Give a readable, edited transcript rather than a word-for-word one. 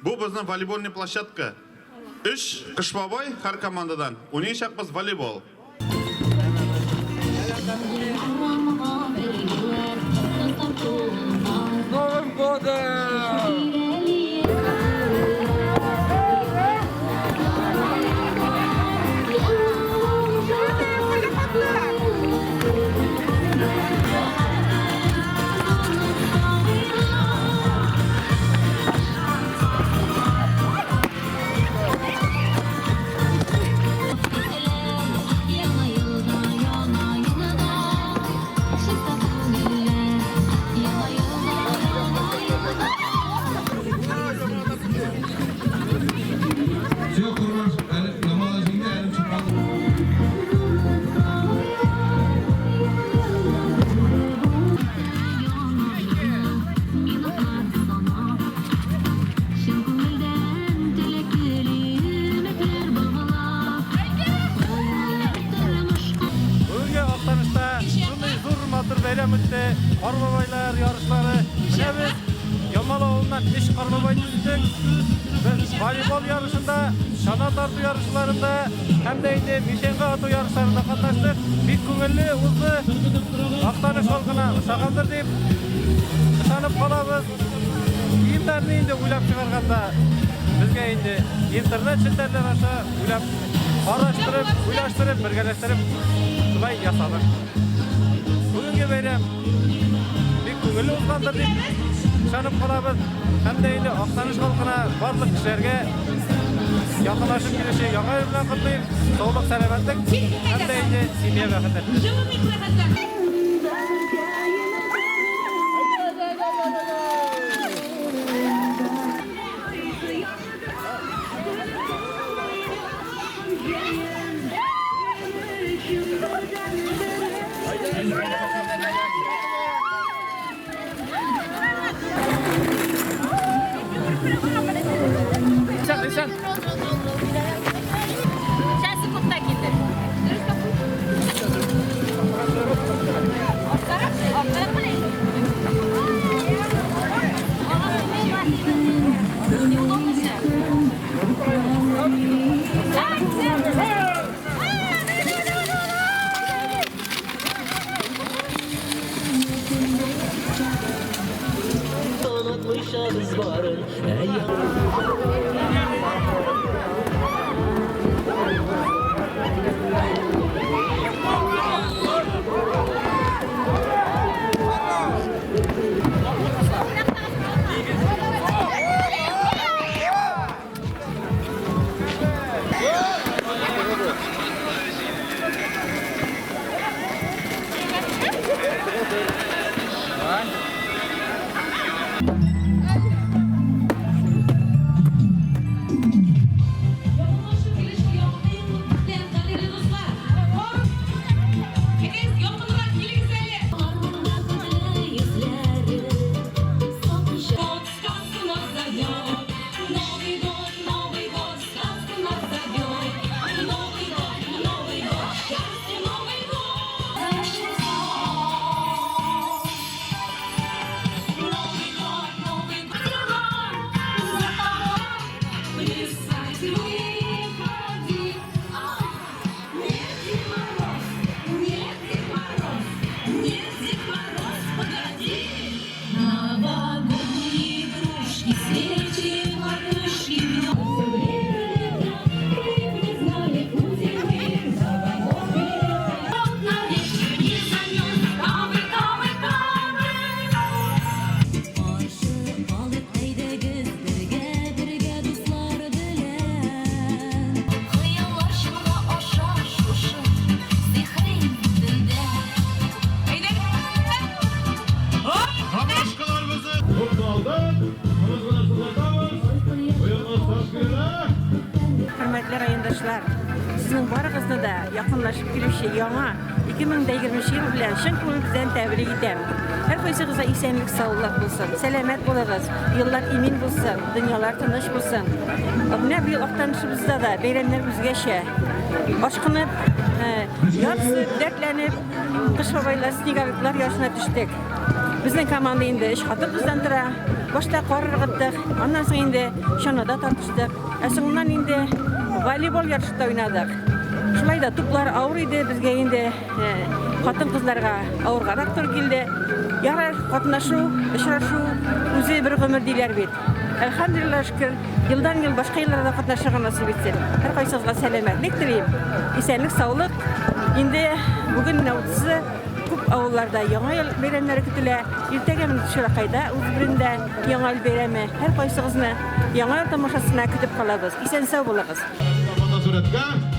Бу безнең волейбольный площадка. Өч Кыш бабай һәр командадан. Уйнаячакбыз волейбол. С Новым годом! Бүгенге Актанышта шундый зур матур бәйрәм үтте. Кар бабайлар ярышлары. Менә без Ямал авылыннан өч кар бабай төзедек. Без волейбол ярышында, чана тарту ярышларында һәм дә инде мишеньга ату ярышларында катнаштык. Бик күңелле узды. Актаныш халкына ошагандыр дип ышанып калабыз. Киемнәрне инде уйлап чыгарганда безгә инде интернет челтәрләр аша уйлап, караштырып, уйлаштырып, бергәләштереп шулай ясадык. Бүгенге бәйрәм бик күңелле узгандыр дип ышанып калабыз. Һәм дә инде Актаныш халкына, барлык кешеләргә якынлашып килүче Яңа ел белән котлыйм. Саулык, сәламәтлек һәм дә инде семья бәхете. Хөрмәтле райондашлар, сезнең барыгызны да якынлашып килүче яңа 2020 ел белән чын күңелебездән тәбрик итәм. Һәркайсыгызга исәнлек, саулык булсын, сәламәт булыгыз, еллар имин булсын, дөньялар тыныч булсын. Менә быел Актанышыбызда да бәйрәмнәр үзгәчә. Ашкынып, ярсып, дәртләнеп, Кыш бабайлар, снеговиклар ярышына төштек. Безнең команда инде өч хатын-кыздан тора. Башта кар ыргыттык, аннан соң инде чанада тартыштык, ә соңыннан инде волейбол ярышы да уйнадык. Шулай да туплар авыр иде, безгә инде хатын-кызларга авыргарак туры килде. Ярар, катнашу, очрашу үзе бер гомер диләр бит. Әлхәмдүлилләһ, шөкер, елдан-ел башка елларда катнашырга насыйп итсен. Һәркайсыгызга сәламәтлек телим, исәнлек, саулык. Инде бүген менә утызы күп авылларда Яңа ел бәйрәмнәре көтелә. Иртәгә менә Чуракайда 31-ндә Яңа ел бәйрәме. Һәркайсыгызны Яңа ел тамашасына көтеп калабыз. Исән-сау булыгыз. Фотосурәткә.